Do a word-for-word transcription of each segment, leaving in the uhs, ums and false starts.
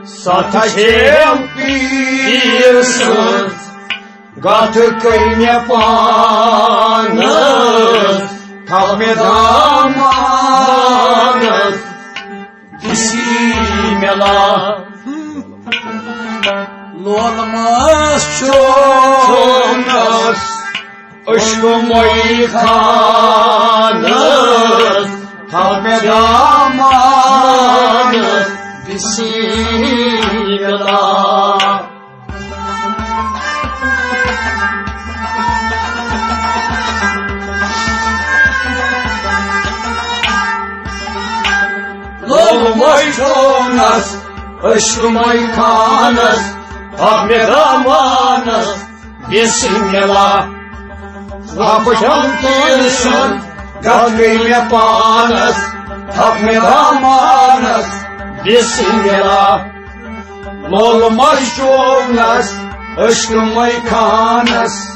ستھ چھیم پیٖر سٕنٛز گتھ کٔرۍ مےٚ پانس، تھاو مےٚ دامانس بسم اللہ۔ لول ماس چونس عشق مئی خانس، تھاو مےٚ دامانس بسم اللہ۔ لول ماس چونس عشق مئی خانس، تھاو مےٚ دامانس بسم اللہ۔ ستھ چھیم پیٖر سٕنٛز گتھ کٔرۍ مےٚ پانس، تھاو مےٚ دامانس بسم اللہ۔ لول ماس چونس عشق مئی خانس۔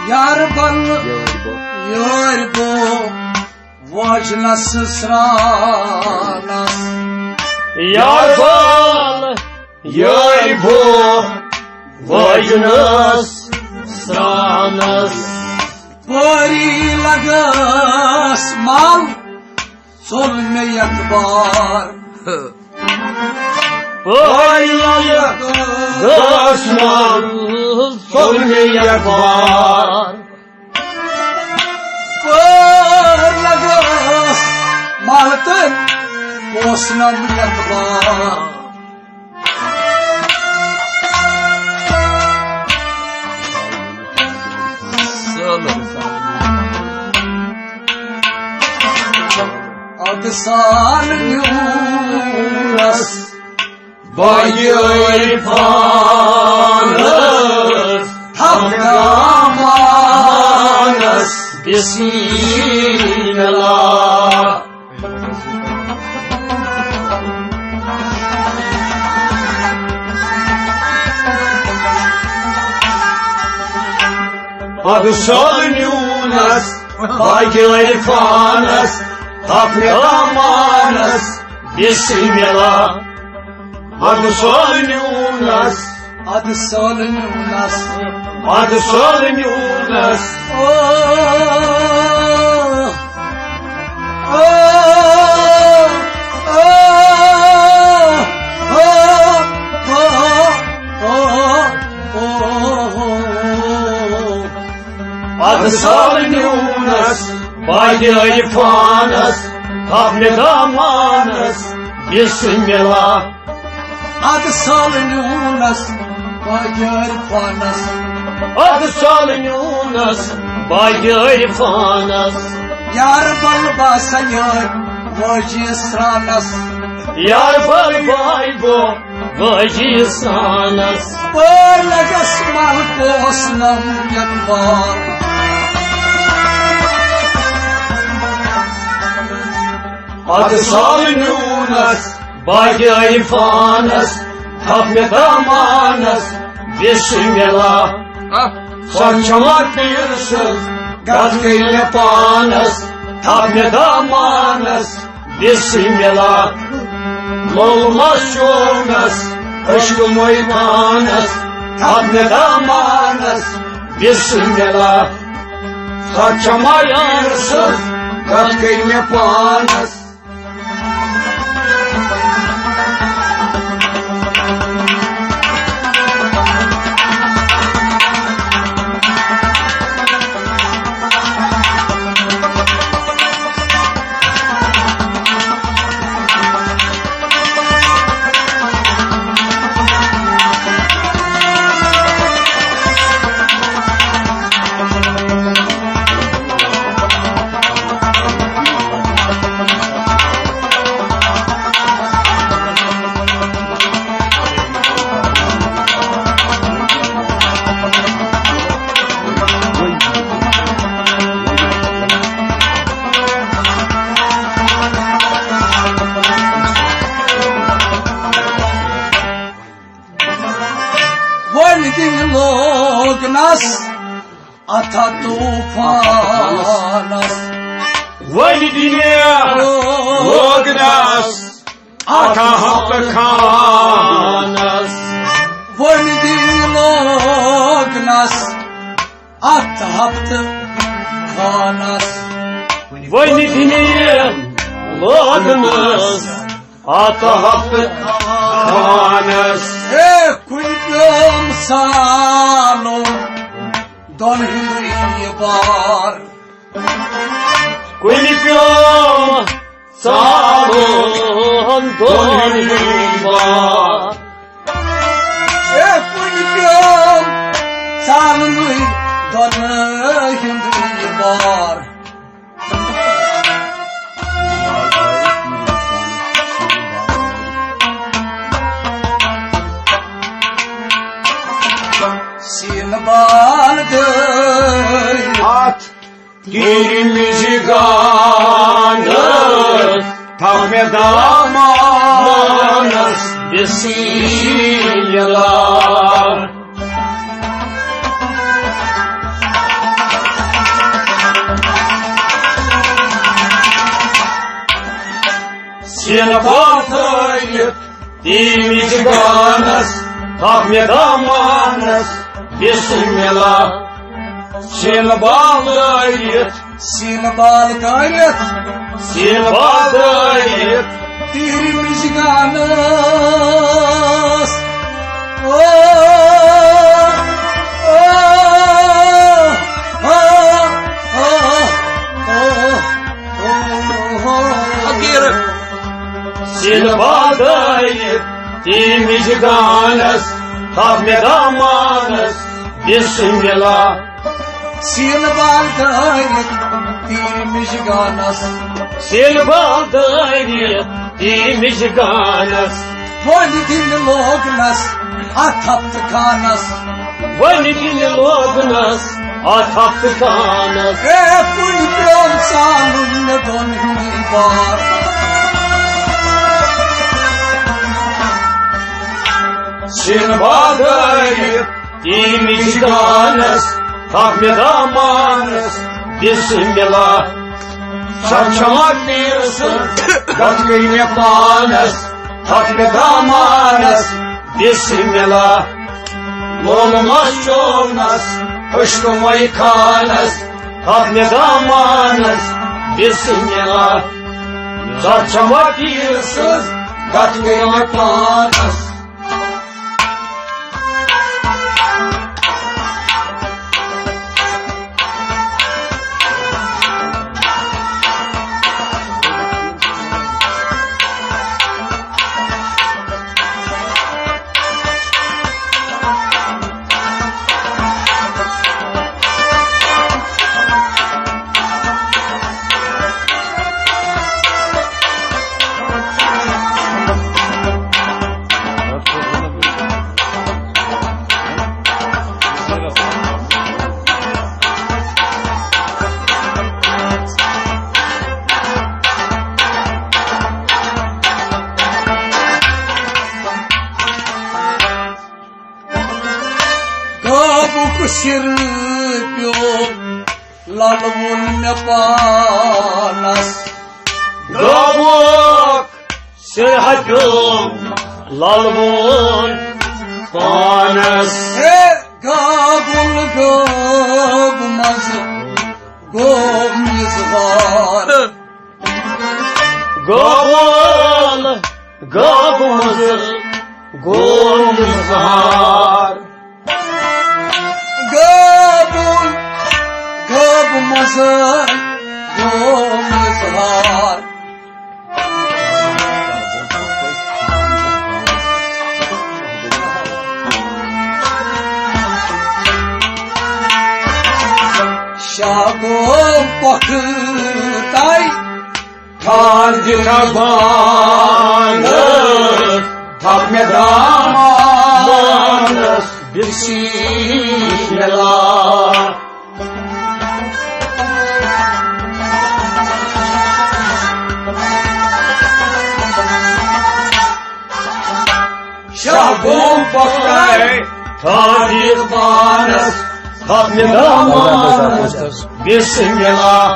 یار بل یٲرۍ بو واجنس سرانس۔ یار بل یٲرۍ بو واجنس سرانس۔ پٲری لگس مل ژوٚل مےٚ یتھ بار۔ پٲرۍ لگس مل ژوٚل مےٚ یتھ بار۔ پٲرۍ لگس مل تہٕ اوس نم یتھ بار۔ اکھ سال نیوٗنس باغِ عرفانس، تھپھ دامانس بسم اللہ۔ اکھ سال نیوٗنس باغِ عرفانس، تھپھ دامانس بسم اللہ۔ اکھ سال نیوٗنس، اکھ سال نیوٗنس، اکھ سال نیوٗنس۔ او، او، او، او۔ اکھ سال نیوٗنس باغِ عرفانس، تھپھ دامانس بسم اللہ۔ اکھ سال نیوٗنس باغِ عرفانس۔ اکھ سال نیوٗنس باغِ عرفانس۔ یار بل باسا یار واجی سرانس۔ یار بل باے بو واجی سرانس۔ پٲرۍ لگس مل پوس نم یتھ بار۔ اکھ سال نیوٗنس باغِ عرفانس، تھپھ دامانس بسم اللہ۔ ستھ چھیم پیٖر سٕنٛز گتھ کٔرۍ مےٚ پانس، تھپھ دامانس بسم اللہ۔ لول ماس چونس عشق مئی خانس، تھپھ دامانس بسم اللہ۔ ستھ چھیم پیٖر سٕنٛز گتھ کٔرۍ مےٚ پانس۔ دِنہِ لوگنس اتھا طوفانس۔ وۄنۍ دِنہِ لوگنس اتھا ہفتہٕ خانس۔ وۄنۍ دِنہِ لوگنس اتھ ہفتہٕ خانس۔ وۄنۍ دِنہِ لوگنس اتھ ہفتہٕ خانس۔ اے کُنہِ پیوم سالُن دۄن ہُنٛدُے بار۔ کُنہِ پیوم سالُن دۄن ہُنٛدُے بار۔ اے کُنہِ پیوم سالنُے دۄن ہُنٛدُے بار۔ سیٖنہٕ بال دٲرِتھ اتھ تیٖرِ مِجہِ گانس، تھاو مےٚ دامانس بسم اللہ۔ سیٖنہٕ بال دٲرِتھ تیٖرِ مِجہِ گانس، تھاو مےٚ دامانس بسم اللہ۔ سیٖنہٕ بال دٲرِتھ، سیٖنہٕ بال دٲرِتھ، سیٖنہٕ بال دٲرِتھ تیٖرِ مِجہِ گانس۔ او، او، او، او، او، او۔ فقیٖر۔ سیٖنہٕ بال دٲرِتھ تیٖرِ مِجہِ گانس، تھاو مےٚ دامانس بسم اللہ۔ سیٖنہٕ بال دٲرِتھ تیٖرِ مِجہِ گانس۔ سیٖنہٕ بال دٲرِتھ تیٖرِ مِجہِ گانس۔ وۄنۍ دِنہِ لوگنس اتھ ہفتہٕ خانس۔ وۄنۍ دِنہِ لوگنس اتھ ہفتہٕ خانس۔ اے کُنہِ پیوم سالُن مےٚ دۄن ہُنٛدُے بار۔ سیٖنہٕ بال دٲرِتھ تیٖرِ مِجہِ گانس، تھاو مےٚ دامانس بسم اللہ۔ سۄ چھما پیٖر سٕنٛز گتھ گٔے مےٚ پانس، تھاو مےٚ دامانس بسم اللہ۔ لولہٕ مس چوونس، عشقہٕ مۄیہِ خانس، تھاو مےٚ دامانس بسم اللہ۔ سۄ چھما پیٖر سٕنٛز گتھ گٔے مےٚ پانس۔ گابُک سِر پیوٚو، لَلہٕ ووٚن مےٚ پانَس۔ گابُک سِر ہا پیوٚو، لَلہٕ ووٚن پانَس۔ ہے گابُل گاب منٛزٕ گوٚو اِظہار۔ گابُل گابُل منٛزٕ گوٚو اِظہار۔ گابُل گابُل منٛزٕ گوٚو اِظہار۔ شاہ گوٚو پۄختَے ٹھان دِتھ بانَس، تھاو مےٚ دامانَس بسم اللہ۔ شاہ گوٚو پۄختَے خالد پانس، خاتمِ دامانس، بسم اللہ۔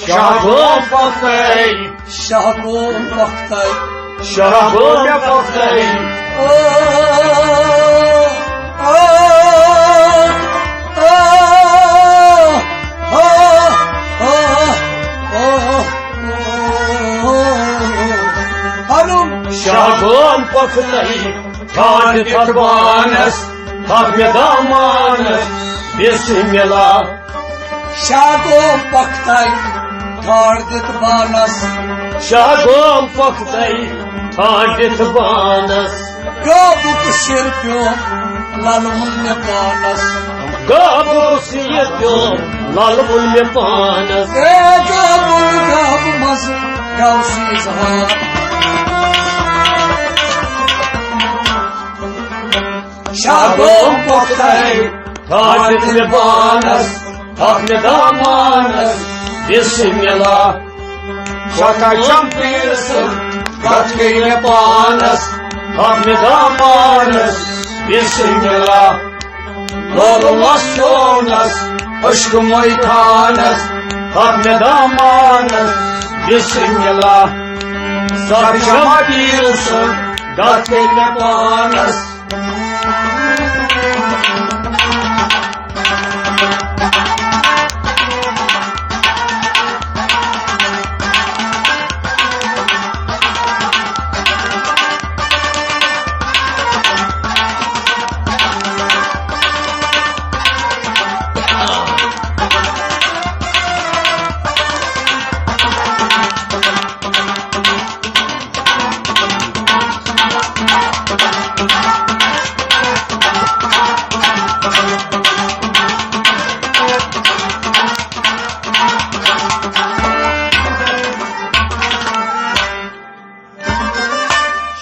شاہ گوٚو پۄختَے، شاہ گوٚو پۄختَے، شاہ گوٚو مےٚ پۄختَے۔ او، او، او، او، او، او، او۔ شاہ گوٚو پۄختَے، کھالہِ تتھ بانس، خاتمِ دامانس، بسم اللہ۔ شاہ گوٚو پۄختَے، کھالہِ تتھ بانس۔ شاہ گوٚو پۄختَے، کھالہِ تتھ بانس۔ گابُک سِر پیوٚو، للہٕ وُن مےٚ پانس۔ گابُک سِر پیوٚو، للہٕ وُن مےٚ پانس۔ اے گابُل گابہٕ منٛز گوٚو سیٖزہار۔ شاہ گوٚو پۄختَے، کھالہِ تتھ بانس، خاتمِ دامانس، بسم اللہ۔ شاہ چھم پیٖر سُنٛد، کتھ گٔے مےٚ پانس، خاتمِ دامانس، بسم اللہ۔ لولہٕ مستونس، عشق موے خانس، خاتمِ دامانس، بسم اللہ۔ سر چھم پیٖر سُنٛد، کتھ گٔے مےٚ پانس۔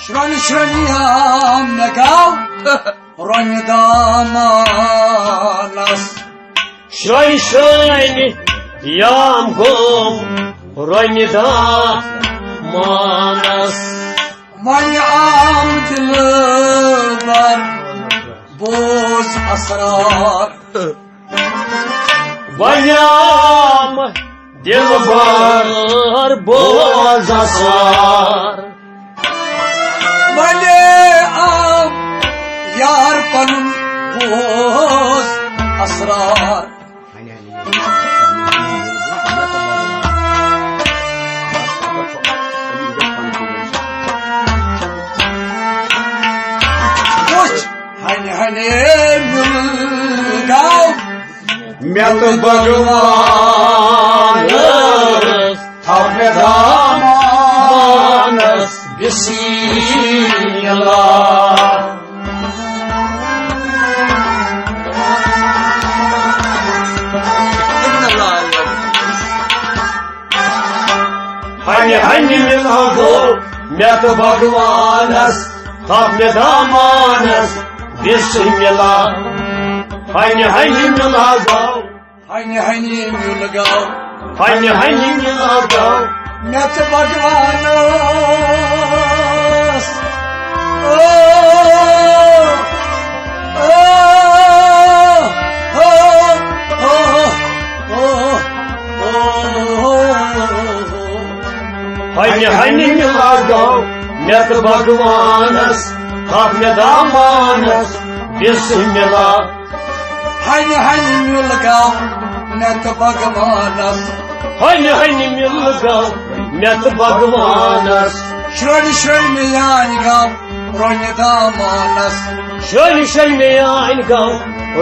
شرٛۄنہِ شرٛۄنہِ یام مےٚ گاو رۄنہِ دامانس۔ شرٛۄنہِ شرٛۄنہِ یام گوٚو رۄنہِ دامانس۔ وۄنۍ آم دِلبر بوز اسرار۔ وۄنۍ آم دِلبر بوز اسرار۔ وۄنۍ آم یار پنُن بوز اسرار۔ وٕچھ، ہنہِ ہنہِ مِل گاو مےٚ تہٕ بھگوانس، تھاو مےٚ دامانس بسم اللہ۔ ہنہِ ہنہِ مِلان گوٚو مےٚ تہٕ بھگوانس، تھاو مےٚ دامانس بسم اللہ۔ ہنہِ ہنہِ مِلان گوٚو ہنہِ ہنہِ میُن گاو۔ ہنہِ ہنہِ میُن گاو۔ مےٚ تہٕ بھگوانس۔ او، او، او۔ ہنہِ ہنہِ میُن گاو۔ مےٚ تہٕ بھگوانس۔ تھاو مےٚ دامانس۔ بسم اللہ۔ ہنہِ ہنہِ میُل گاو مےٚ تہٕ بھگوانس۔ ہنہِ ہنہِ میُل گاو مےٚ تہٕ بھگوانس۔ شرٛۄنہِ شرٛۄنہِ مےٚ یانہِ گاو رۄنہِ دامانس۔ شرٛۄنہِ شرٛۄنہِ مےٚ یانہِ گاو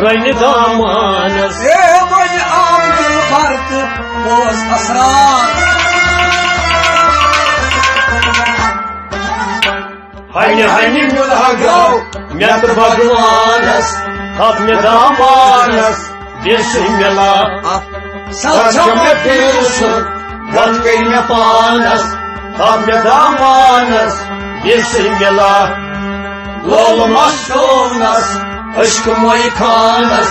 رۄنہِ دامانس۔ اے وۄنۍ آو دِلبر تہٕ بوز اسرار۔ ہنہِ ہنہِ میُل گاو مےٚ تہٕ بھگوانس، تھاو مےٚ دامانس بسم اللہ۔ سر چھم مےٚ پیٖر سُنٛد، گتھ گٔے مےٚ پانس، تھاو مےٚ دامانس بسم اللہ۔ لول مستونس، عشق موئی خانس،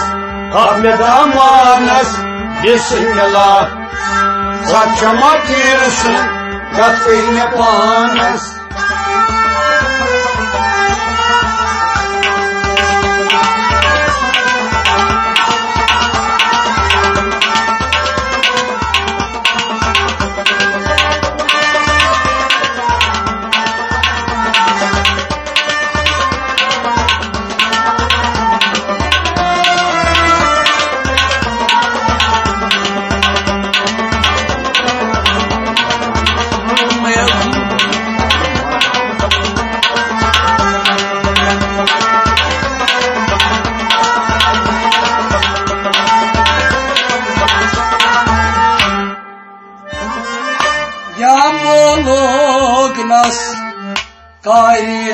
تھاو مےٚ دامانس بسم اللہ۔ سر چھم مےٚ پیٖر سُنٛد، گتھ گٔے مےٚ پانس۔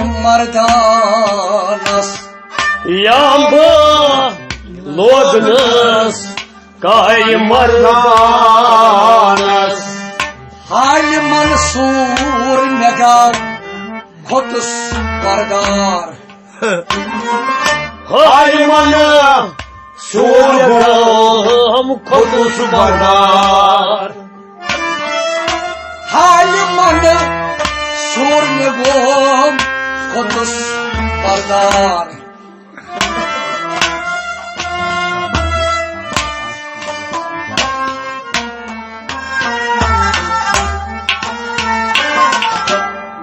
مردانس۔ یا بہٕ لوگنس کارِ مردانس۔ حالہِ منصور مےٚ گاو کھوٚتُس بردار۔ حالہِ منصور گوم کھوٚتُس بردار۔ حالہِ منصور مےٚ گوم کھوٚتُس بردار۔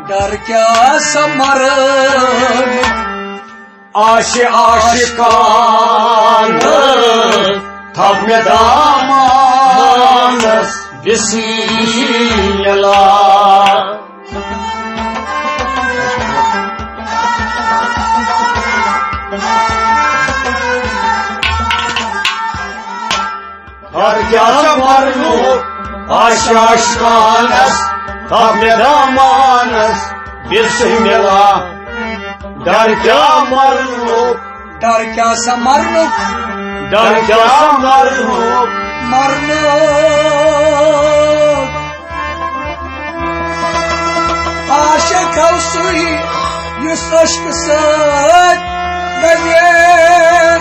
ڈر کیٛاہ سا مرن آشہِ عاشقان، تھاو مےٚ دامانس بسم اللہ۔ ہر کیٛاہ سا مرنُک آشہِ عاشقانس، تھاو مےٚ دامانس بسم اللہ۔ ڈر کیٛاہ مرنُک، ڈر کیٛاہ سا مرنُک، ڈر کیٛاہ سا مرنُک، مرنُک۔ عاشق گوٚو سُے یُس عشقہٕ سۭتۍ گلے۔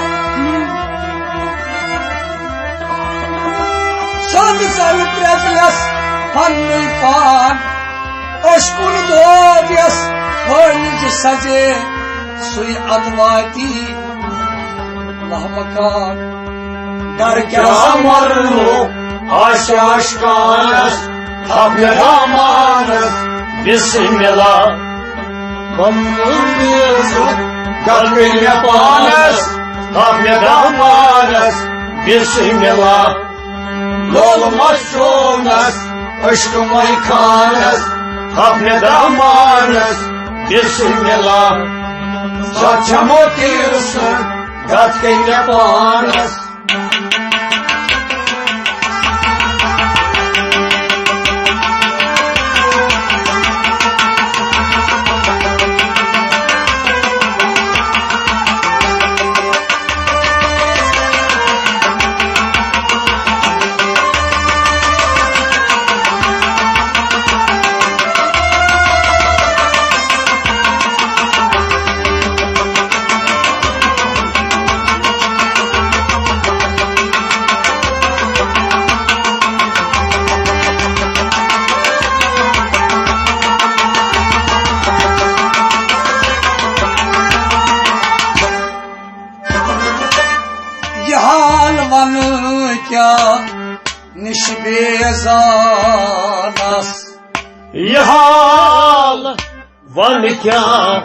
سۄنہٕ زرٕ پرٛزلس پننُے پان، عشقُن دود یس وٲنِج سجے، سُے ادواتی لامکان۔ ڈر کیٛاہ سا مرنُک آشہِ عاشقانس، تھاو مےٚ دامانس بسم اللہ۔ گتھ گٔے مےٚ پانس، تھاو مےٚ دامانس بسم اللہ۔ لول مشرومس عشق ملخانس، تھاو مےٚ دامانس بسم اللہ۔ سۄ چھمو تیٖر سٕنٛز گتھ گٔے مےٚ پانس۔ یہِ حال ونہٕ کیٛاہ نِش بیزانس۔ یہِ حال ون کیٛاہ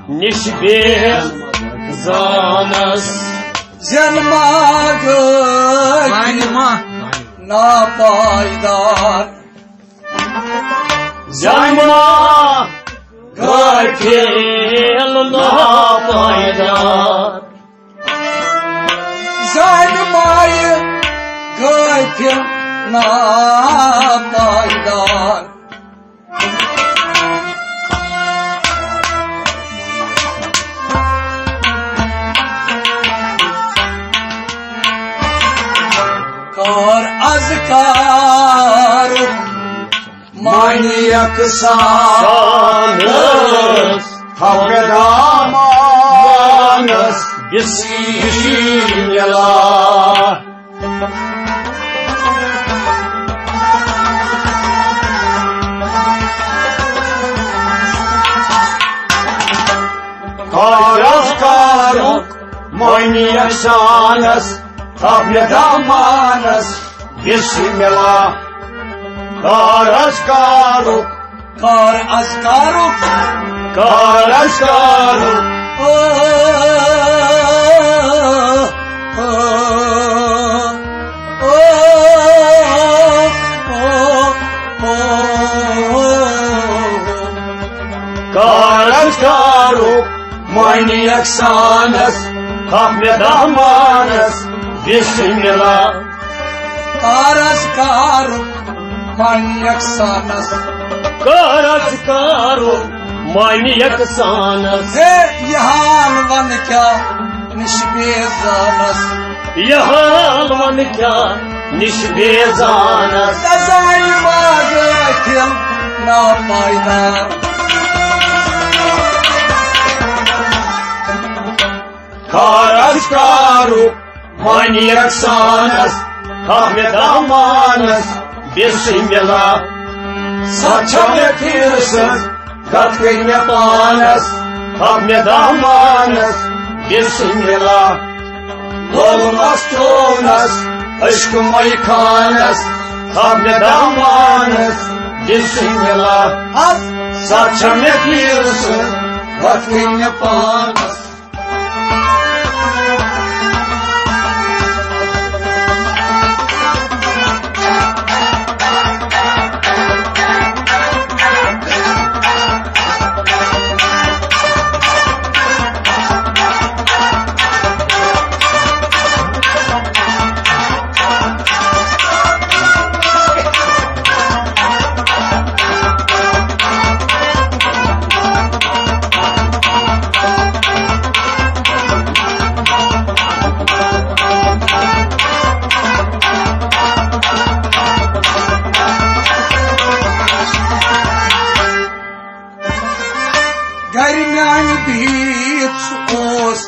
نِش بیزانس۔ زین ما گٔے ناپایدار۔ زین ما گٔے ناپایدار۔ زین ما گٔے ناپایدار۔ کار از کار معنی یکسان، تھاو مےٚ دامانس بسم اللہ۔ کار از کارُک معنی یکسانس، تھاو مےٚ دامانس بسم اللہ۔ کار از کارُک، کار از کارُک، کار از کارُک۔ او، او، او، او، او۔ کار از کارُک معنی یکسانس، تھاو مےٚ دامانس بسم اللہ۔ کار از کارُک معنی یکسانس۔ کار از کارُک معنی یکسانس۔ ہے، یہِ حال ون کیا نِش بیزانس۔ یہِ حال ون کیا نِش بیزانس۔ دزائی ماز رکھل ناپائیدار۔ کار از کارُک معنی یکسانس، تھاو مےٚ دامانس بسم اللہ۔ ستھ چھا مےٚ پھیرٕ سٕنٛز کتھ کٔرۍ مےٚ پانس، تھاو مےٚ دامانس بسم اللہ۔ لولمس چونس عشق مے خانس، تھاو مےٚ دامانس بسم اللہ۔ ستھ چھا مےٚ پھیرٕ سٕنٛز کتھ کٔرۍ مےٚ پانس۔ گرِ میانہِ بِہِتھ اوس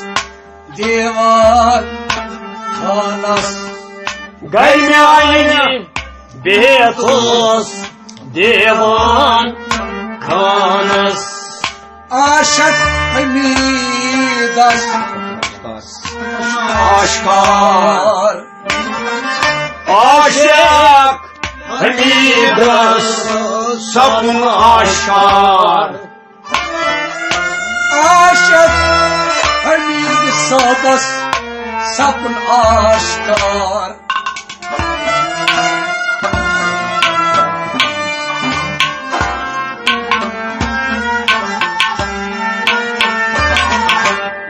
دیوان خانس۔ گرِ میانہِ بِہِتھ اوس دیوان خانس۔ عاشق حمیدس آشکار۔ عاشق حمیدس سپُن آشکار۔ عاشق حمید صٲبس سپُن آشکار۔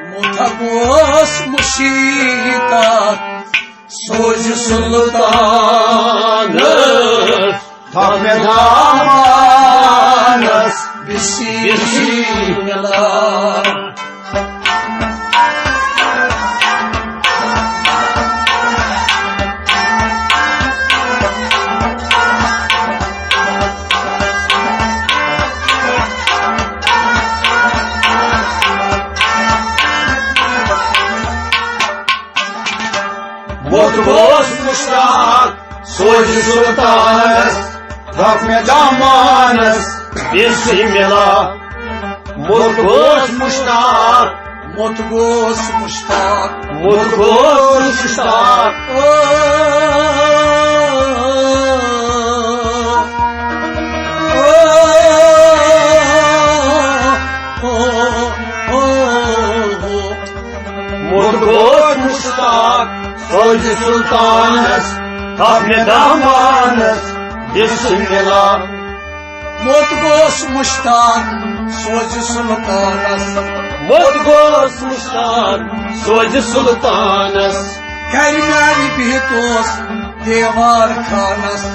مُتھب اوس مُشیٖتا سوزِ سُلطانس، تھاو مےٚ دامانس بسم اللہ۔ مُتھ گوس مشتاق سوزِ سُلطانس، تھاو مےٚ دامانس بسم اللہ۔ مُتھ گوس مشتاق، مُتھ گوس مشتاق، مُتھ گوس مشتاق۔ او، او، او، او، او۔ مُتھ گوس مشتاق سوزِ سُلطانس، تھاو مےٚ دامانس بسم اللہ۔ مُتھ گوس مشتاق سوزِ سُلطانس۔ مُتھ گوس مشتاق سوزِ سُلطانس۔ گرِ میانہِ بِہِتھ اوس دیوان خانس۔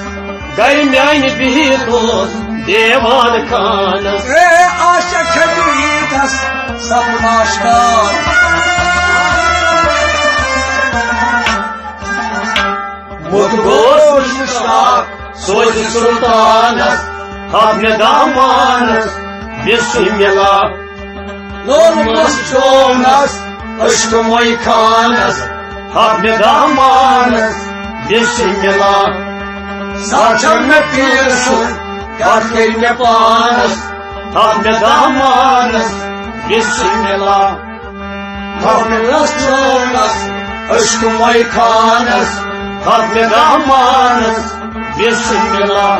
گرِ میانہِ بِہِتھ اوس دیوان خانس۔ اے عاشق حمیدس سپُن آشکار۔ مُتھ گوس مشتاق سوزِ سُلطانس، تھاو مےٚ دامانس بسم اللہ۔ لولمس چونس عشق مے خانس، تھاو مےٚ دامانس بسم اللہ۔ ستھ چھا مےٚ پھیرٕ سٕنٛز کتھ کٔرۍ مےٚ پانس، تھاو مےٚ دامانس بسم اللہ۔ تھاو مےٚ لس چونس عشق مے خانس، تھاو مےٚ دامانس بسم اللہ۔